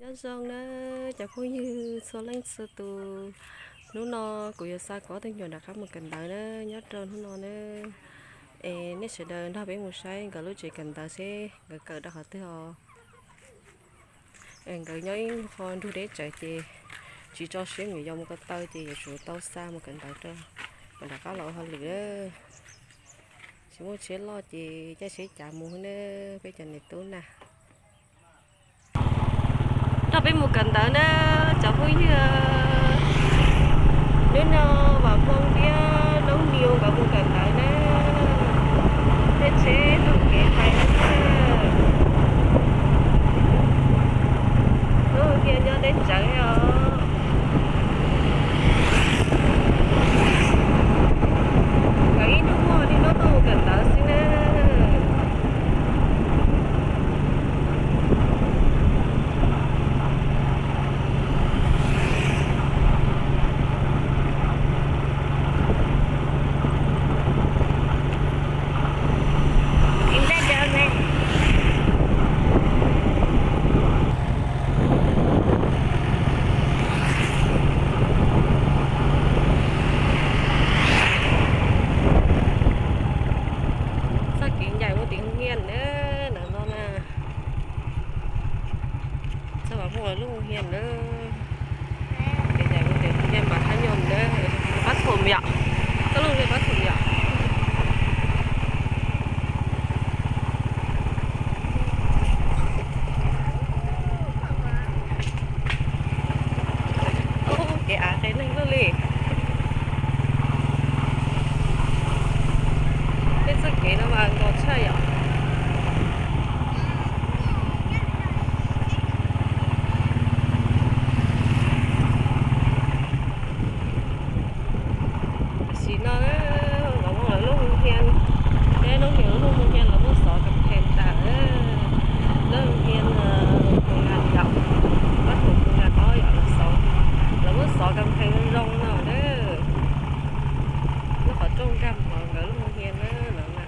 Nyob zoo na cov phooj ywg txhua leej txhua tus, hnub no kuv yuav xa kuv ob tug me nyuam rov qab mus kawm ntawv na, nyob rau hnub no na. Es nej sawv daws nrog peb mus saib nkawd lub tsev kawm ntawv seb nkawd kawm rau qhov twg os. Nkawd nyob ib qho nrug deb tsawv ces tsis tso siab me nyuam yaus mus ko taw ces yuav tsum tau xa mus kawm ntawv rau kom rov qab los ua hauj lwm. Tsis muaj tsheb loj ces caij tsheb cav mus xwb na, peb cov niam tub na. Nrog peb mus kawm ntawv na cov phooj ywg. Hnub no Vam Phooj thiab Noob Niu nkawd mus kawm ntawv na. Tej tsheb taug kev pais na. Lub hia nyob deb tsawv os. Nkawd ib hnub muaj li hnub tuaj mus kawm ntawv xwb na. Txoj kev ncaim mus tim Hoo Hian na, ntawm no na. Txog Vam Phooj lawv lub Hoo Hian na. Kev ncaim mus tim Hoo Hian mas thab nyob na. Pab thum yom. Koj lub Hoo Hian pab thum yom. Ub, kev av qe neeg luaj li. Tej txoj kev no mas nkos tshaj yom. Tam sim no Vam Phooj lawv lub Hoo Hian, thiab Noob Niu lub Hoo Hian los muab xov kam phees tas. Lub Hoo Hian Hoo Nas yom, pab thum Hoo Nas ob yom los xov, los muab xov kam phees zoo no na. Lub qhov rooj nkag hmo nkawd lub Hoo Hian na no na.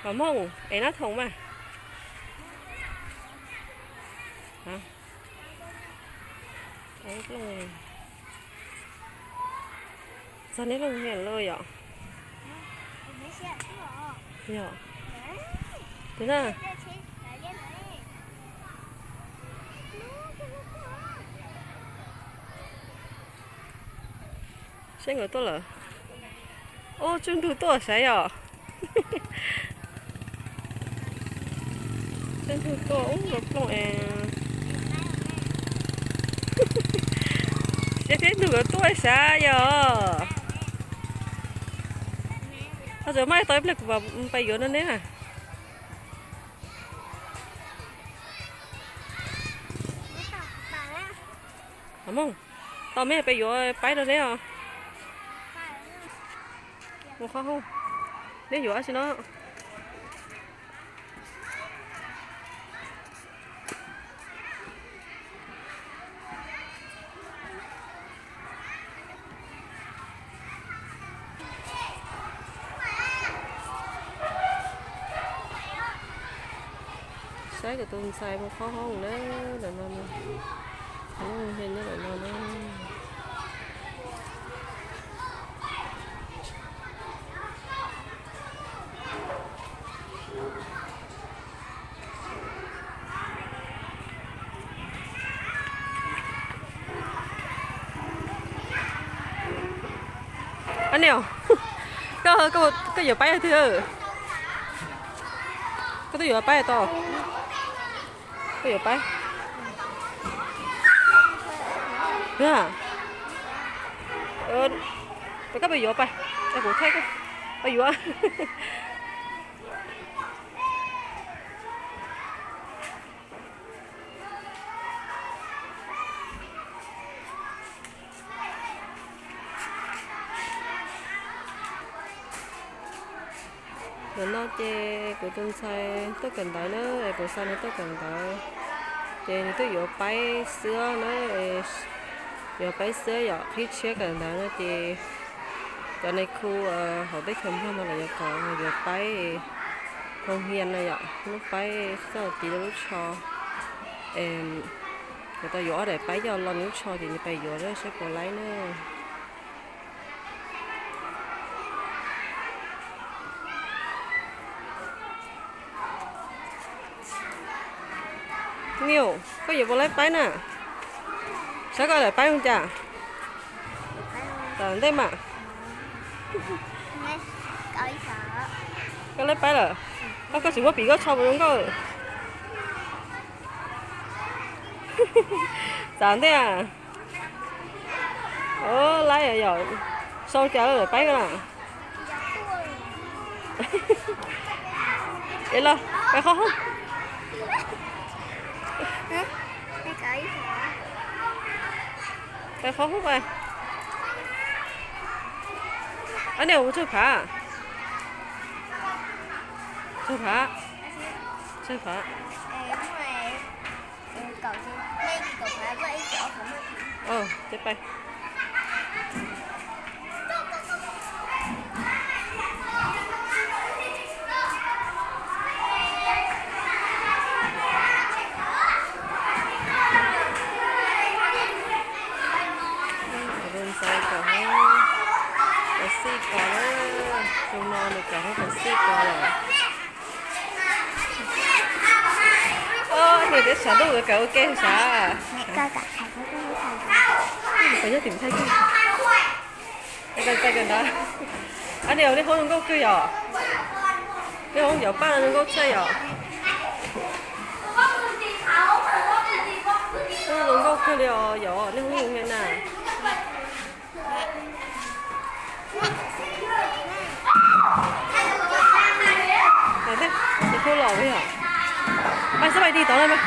Vam Phooj, es nab thoom mas. Txog neb lub Hoo Hian lawm yom? Yog. Tus na. Seb nkawd tuaj lawm. Ub, tswj ntug tuaj sav yom. Tswj ntug tuaj ub, nkawd plooj es. Seb tswj ntug nkawd tuaj sav yom. Ho tseem maj tau ib pliag kuv pais yuav no neb. Vam Phooj, tau meb peb yuav paib rau neb os. Mus qhov hauv, neb yuav dab tsi no? Saib kuv tus ntxhais mus qhov hauv na, lawm no na. Lub Hoo Hian nyob lawm no na. Ab niam, koj, koj yuav paib twg? Koj twb yuav paib tau. Koj yuav paib. Koj pab yuav pab, kuv thaij koj pab yuav. Tam no ces kuv tus ntxhais tuaj kawm ntawv na, es kuv xa nws tuaj kawm ntawv, ces nws twb yuav paib xwab na, yuav paib xwab yom, qhib tshiab kawm ntawv no ces cov nais khu hauv teb chaws Nplog no lawv yuav kom yuav paib hoo hias no yom, lub paib txoj tiv rau lub tsho, es kuv tau yuav ob daim paib coj los nws lub tsho ces nws pais yuav saib puas laib na. Niam, koj yuav puas laib paib na? Saib koj daim paib zoo cas? Tom ntej mas. Koj laib paib lawm. Koj, koj tsis muab pim koj tsho puas zoo nkauj. Txav ntej a. Laib yom, sau cas daim paib na. Es los pais qhov hoob. Pais qhov hoob pais. Ab, niam, mus tsawg phav? Tsawg phav? Tsawg phav? Ces pais. Ntxhais kawm hoob xij kos lawm, xyoo no nws kawm hoob xij kos lawm. Niam, peb tshav ntuj kawm ua ke sav. Koj yog tim Thaib kawg. Kawm ntawv. Ab, niam, nej hoob zoo nkauj kawg yom? Nej hoob cov paj no zoo nkauj tshaj yom? Zoo nkauj kawg li os yom, nej hoob zoo nkauj na. Nws kuj los li os. Pais xwb, pais tig tod na mas.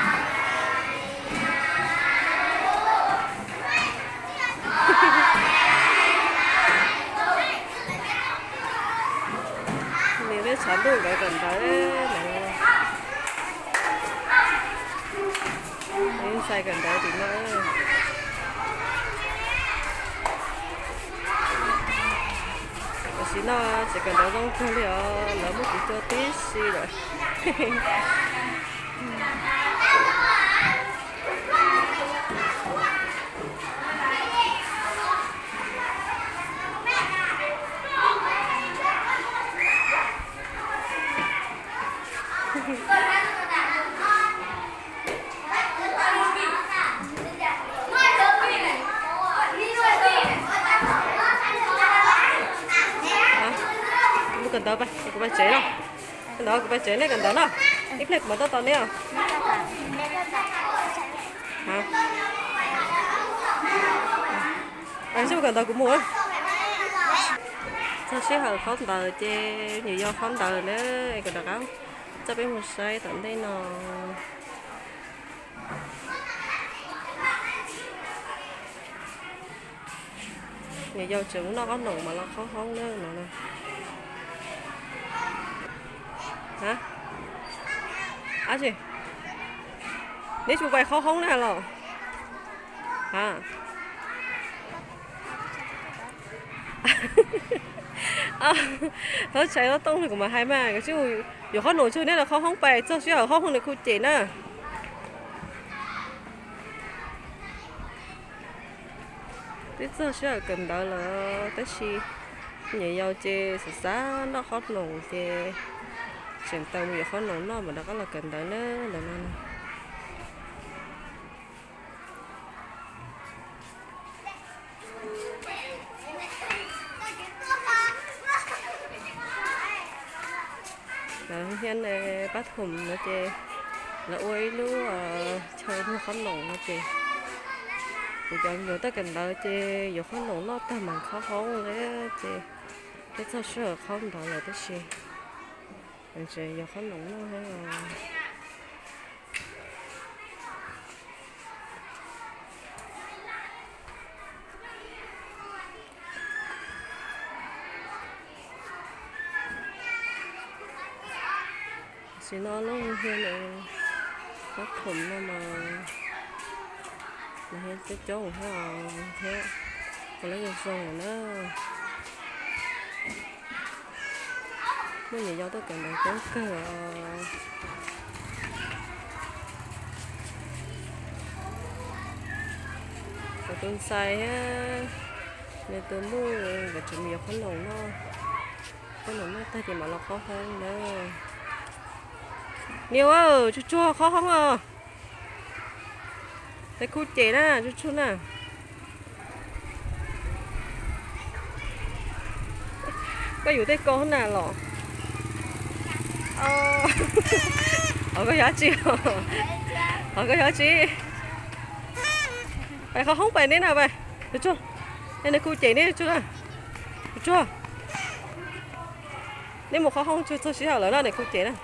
Nws peb tshav ntuj nkawd kawm ntawv na. Ntxhais kawm ntawv tim no. Tam sim no tseem kawm ntawv zoo kawg li os, lawv muab kuv coj tib si lawm. Mus kawm ntawv, kuv pais tsev no. Kawm ntawv, kuv pais tsev, nej kawm ntawv no. Ib pliag kuv mam tuaj tos nej os. Mus kawm ntawv, kuv mus. Txog sij hawm qhaub ntawv ces nyuam yaus qhaub ntawv na, kuv rov qab coj peb mus saib tom ntej no. Nyuam yaus tseem mus noj qhob noom mas los qhaub hoob na no na. Ab tsi, neb tsis pais qhaub hoob na los? Thaub tshais thaub tooj kuv mam hais mas, koj tsis yuav qhob noom tsuag neb los qhaub hoob, pais txog sij hawm qhaub hoob nws khu cem na. Twb txog sij hawm kawm ntawv lawm tab sis nyuam yaus ces xav xav noj qhob noom ces tseem tau mus yuav qhob noom noj mam rov qab los kawm ntawv na ntawm no. Lawv hia pab thum no ces lawv ua ib lub chaw muag qhob noom no ces kuv cov me nyuam tuaj kawm ntawv ces yuav qhob noom noj tag mas qhaub hoob lawm ces twb txog sij hawm qhaub ntawv lawm tab sis tseem yuav qhob noom noj thiab os. Tsis no lub hiab, ob thoom no mas, mas hiab coob coob thiab, thiab ua lawv zoo zoo na. Muaj niam yau tuaj kawm ntawv coob kawg os. Kuv tus ntxhais thiab nws tus muam nkawd tseem mus yos qhob noom no, qhob noom noj tag ces mam los qhob hoob na. Niam, tsuag tsuag qhob hoob os. Tej khub cem na, tsuag tsuag na. Koj yuav tej ko na los. Hov koj yog tsi? Hov koj yog tsi? Pais qhob hoob pais neb na pais. Tsuag tsuag. Neb kuj cem neb tsuag na. Tsuag tsuag. Neb mus qhob hoob tsuag txog sij hawm lawm na, neb kuj cem na.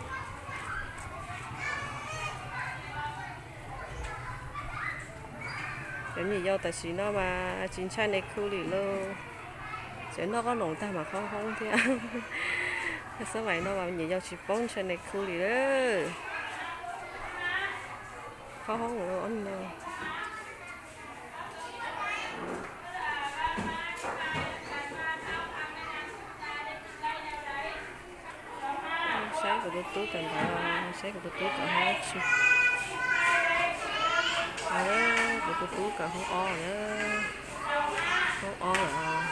Cov niam yau tam sim no mas tsis ntshai nais khu li lauj. Tseem noj qhob noom tag mas qhob hoob thiab. Xab maim no mas niam yau tsis paub ntshai nais khu li lawm. Qhob hoob no. Saib kuv tus tub kawm ntawv, saib kuv tus tub kawm hoob tsi. Kuv tus tub kawm hoob ob na. Hoob ob lawm.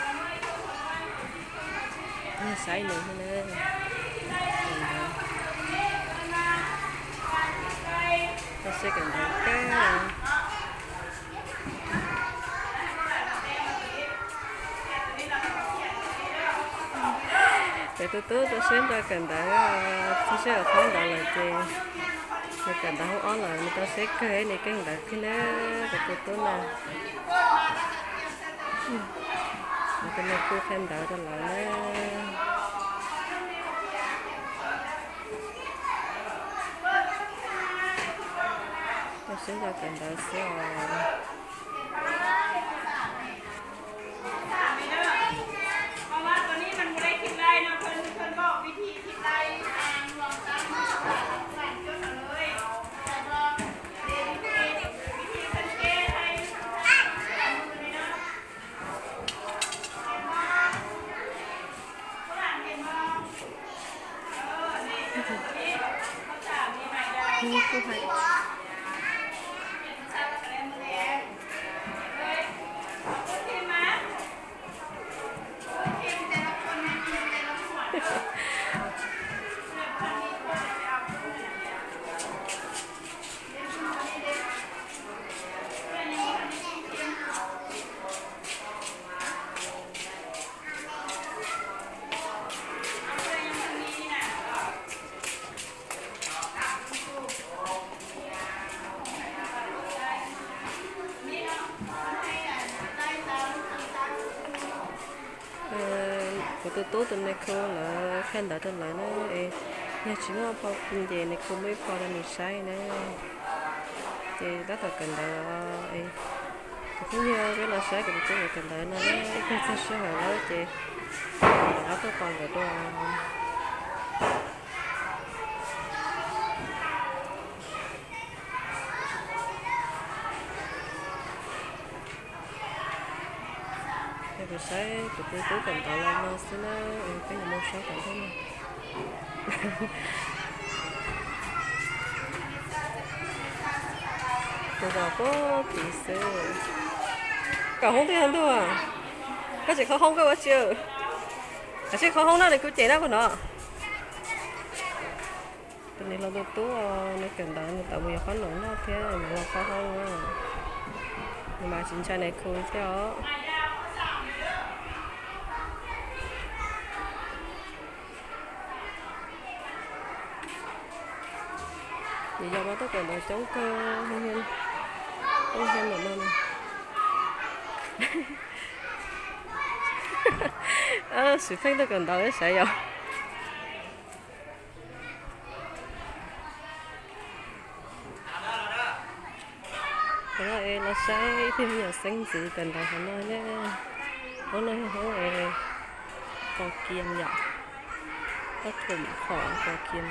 Saib nws thiab na. Kawm ntawv. Koj saib kawm ntawv kawg. Kuv tus tub tau siab nrog kawm ntawv, txog sij hawm qhaub ntawv lawm ces nws kawm ntawv hoob ob lawm, nws tau siab kawg, nws keej ntawv kawg na, kuv tus tub na. Nws tus nais khu qhia ntawv rau lawv na. Tau siab nrog kawm ntawv xwb os. Kuv tus tub tus nais khu lawv qhia ntawv rau lawv na, es yog tsis muaj phau ces nais khu muaj ib phau rau nws saib na. Ces tab tom kawm ntawv, kuv phooj ywg peb los saib kuv tus tub kawm ntawv no, ib pliag txog sij hawm lawm ces rov qab tuaj tos nkawd dua. Kuv saib kuv tus tub kawm ntawv los no xwb na, peb yuav mus saib tom ntej no. Tus zaum puag tid xwb. Kawm hoob twg yog ntuj? Koj tseem qhov hoob koj ua tsi? Kav tsij qhov hoob na, nws kuj cem na puag no. Tus niam hluas tus tub nws kawm ntawv nws tau mus yos qhob noom noj thiab nws los qhov hoob na. Nws mas tsis ntshai nais khu thiab os. Ces yog mas tuaj kawm ntawv coob kawg, ub, ub, no. Sim pheej tuaj kawm ntawv sav yom. Qhov no es los saib ib tug me nyuam xeeb ntxwv kawm ntawv qhov no na. Hoob no yog hoob es qos kias yom, ob thum qhov qos kias.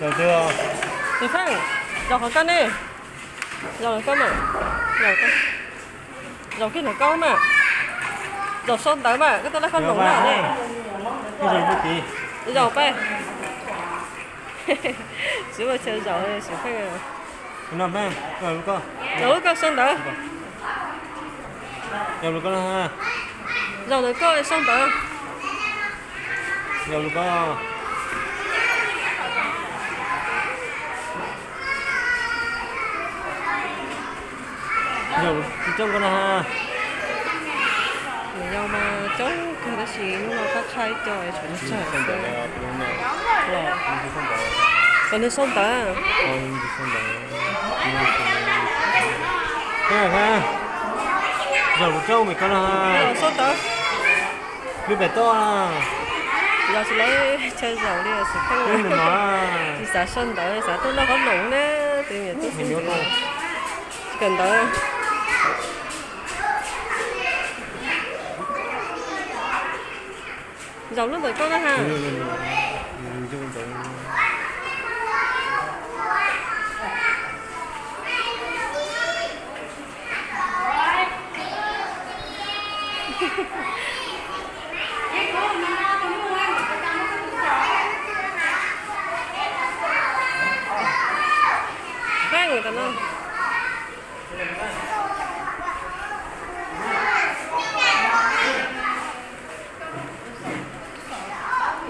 Zaum twg? Tus Pheej, zaum qhov koj ne. Zaum ntawm koj mas. Zaum kiag ntawm koj mas. Zaum sau ntawv mas, koj tuaj laj koj hloov na ne. Zaum peb. Tsis ua chaw zaum Xim Pheej. Zaum lub koj sau ntawv. Zaum ntawm koj sau ntawv. Coob koj na. Nws yog mas coob kawg tab sis hnub no qab qhaib co tsam nws tsawg xwb. Los nws sau ntawv. Zaum kuv coob me koj na. Sau ntawv. Lub pem toj. Yog tsis lawv chaw zaum li Xim Pheej. Tsis xav sau ntawv, xav tuaj noj qhob noom na, tus me nyuam tub xib ntxwv. Tsis kawm ntawv. Zaum lub ntawm koj na ha. Pheej ntawm no.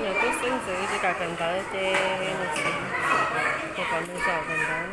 Nyuam tub xib ntxwv tsis kam kawm ntawv ces nws txiv ces kom nws zaum kawm ntawv.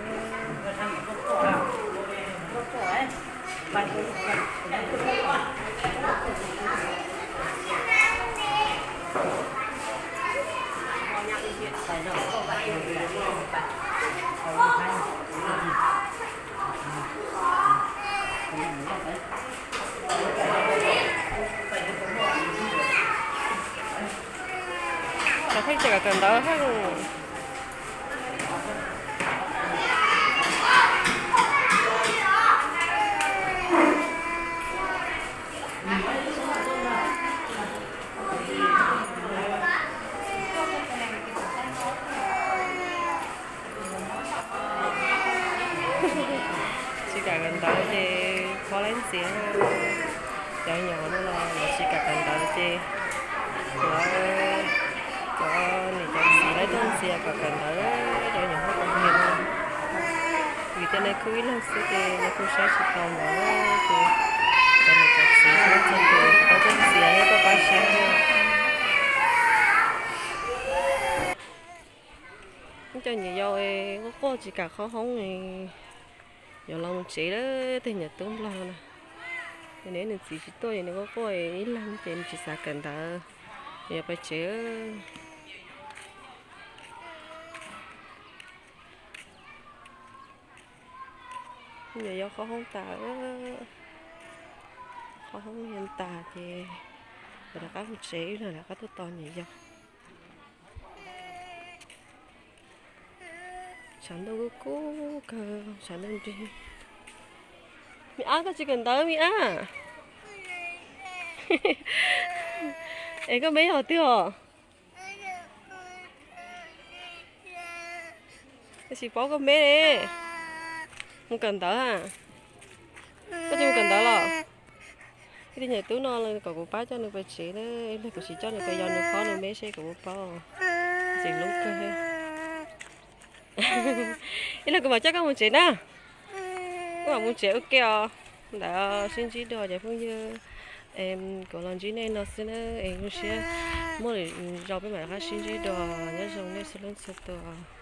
Cov Pheej tsis kam kawm ntawv Pheej. Tsis kam kawm ntawv ces kho laib ntxias. Cov nyuam no los lawv tsis kam kawm ntawv ces lawv, cov niam cov txiv lawv tuaj ntxias kom kawm ntawv cov nyuam hauv kom nyias no. Vim tias nais khu ib leeg xwb ces nais khu saib tsis taus ntawv ces cov niam cov txiv lawv txog tus tsis tau tuaj ntxias thiab tuaj pab saib. Cov niam yau quaj quaj tsis kam qhov hoob, yuav los mus tsev lawm tej nyuam tub nplog na. Nws niam nws txiv tsis tuaj, nws quaj quaj ib leeg ces nws tsis xav kawm ntawv, yuav pais tsev. Niam yau qhov hoob tas, qhov hoob yau tas ces lawv rov qab mus tsev, wb los rov qab tuaj tos niam yau. Tshav ntuj kub kub kawg, tshav ntuj nrig. Me ab, koj tsis kawm ntawv me ab? Es koj me yog twg os? Tsis paub koj me ne. Mus kawm ntawv a? Koj tsis mus kawm ntawv los? Ib tug niam tub no kom kuv pab coj nws pais tsev na, ib leeg kuv tsis coj nws pais yos nws phob nws me seb kuv puas paub. Tseem hlub kawg. Ib leeg kuv mam coj koj mus tsev na. Koj mam mus tsev ua ke os. Ntawd sib ntsib dua cov phooj ywg, kuv los ntsib nej no xwb na, es zoo siab muaj lwm zaus peb mam rov qab sib ntsib dua, nyob zoo nej txhua leej txhua tus.